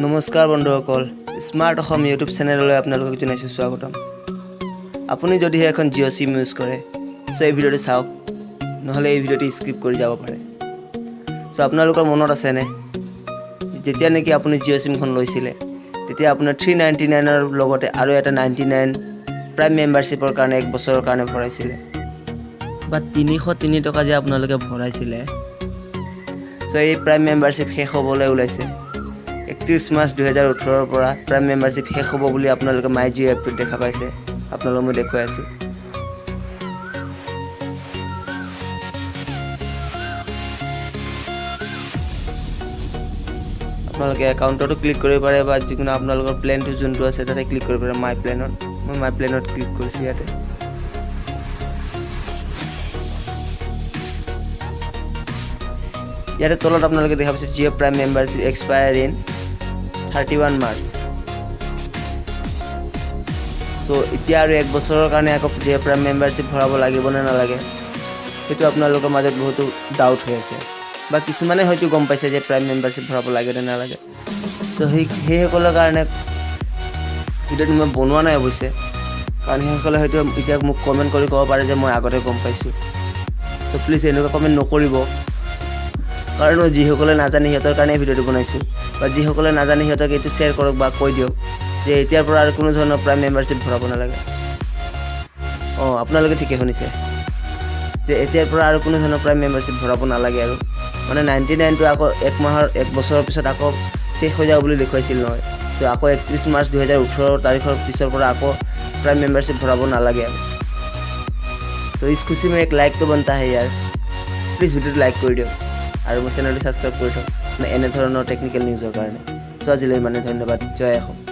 নমস্কাৰ বন্ধুসকল, smart Assam YouTube চেনেললৈ আপোনালোকক জনাইছোঁ স্বাগতম। আপুনি যদিহে এখন জিঅ' চিম ইউজ কৰে, চ' এই ভিডিঅ'টো চাওক, নহ'লে এই ভিডিঅ'টো স্কিপ কৰি যাব পাৰে। চ' আপোনালোকৰ মনত আছেনে, যেতিয়া নেকি আপুনি জিঅ' চিমখন লৈছিলে, তেতিয়া আপোনাৰ 399ৰ লগতে আৰু এটা 99 প্ৰাইম মেম্বাৰশ্বিপৰ কাৰণে এক বছৰৰ কাৰণে ভৰাইছিলে বা 303 টকা যে আপোনালোকে ভৰাইছিলে। চ' এই প্ৰাইম মেম্বাৰশ্বিপ শেষ হ'বলৈ ওলাইছে। 31 মাৰ্চ 2018ৰ পৰা প্ৰাইম মেম্বাৰশ্বিপ শেষ হ'ব বুলি আপোনালোকে মাই জিঅ' এপটোত দেখা পাইছে। আপোনালোক মই দেখুৱাই আছোঁ। আপোনালোকে একাউণ্টতো ক্লিক কৰিব পাৰে বা যিকোনো আপোনালোকৰ প্লেনটো যোনটো আছে তাতে ক্লিক কৰিব পাৰে। মাই প্লেনত, মই মাই প্লেনত ক্লিক কৰিছোঁ। ইয়াতে তলত আপোনালোকে দেখা পাইছে, Jio Prime membership expire in 31 March। So এতিয়া আৰু এক বছৰৰ কাৰণে আকৌ জিঅ' প্ৰাইম মেম্বাৰশ্বিপ ভৰাব লাগিব নে নালাগে, সেইটো আপোনালোকৰ মাজত বহুতো ডাউট হৈ আছে বা কিছুমানে হয়তো গম পাইছে যে প্ৰাইম মেম্বাৰশ্বিপ ভৰাব লাগে নে নালাগে। চ' সেইসকলৰ কাৰণে ভিডিঅ'টো মই বনোৱা নাই অৱশ্যে, কাৰণ সেইসকলে হয়তো এতিয়া মোক কমেণ্ট কৰি ক'ব পাৰে যে মই আগতে গম পাইছোঁ। ত' প্লিজ এনেকুৱা কমেণ্ট নকৰিব, কাৰণ মই যিসকলে নাজানে সিহঁতৰ কাৰণে ভিডিঅ'টো বনাইছোঁ বা যিসকলে নাজানে সিহঁতক এইটো শ্বেয়াৰ কৰক বা কৈ দিয়ক যে এতিয়াৰ পৰা আৰু কোনো ধৰণৰ প্ৰাইম মেম্বাৰশ্বিপ ভৰাব নালাগে। অঁ, আপোনালোকে ঠিকে শুনিছে যে এতিয়াৰ পৰা আৰু কোনো ধৰণৰ প্ৰাইম মেম্বাৰশ্বিপ ভৰাব নালাগে। আৰু মানে 99টো আকৌ এক মাহৰ, এক বছৰৰ পিছত আকৌ শেষ হৈ যাব বুলি দেখুৱাইছিল নহয়। ত' আকৌ 31 মাৰ্চ 2018 তাৰিখৰ পিছৰ পৰা আকৌ প্ৰাইম মেম্বাৰশ্বিপ ভৰাব নালাগে আৰু। চ' इस खुशी में एक लाइक तो बनता है यार। প্লিজ ভিডিঅ'টো লাইক কৰি দিয়ক আৰু মোৰ চেনেলটো ছাবস্ক্ৰাইব কৰি থওক, মানে এনেধৰণৰ টেকনিকেল নিউজৰ কাৰণে। চ' আজিলৈ মানে ধন্যবাদ। জয় অসম।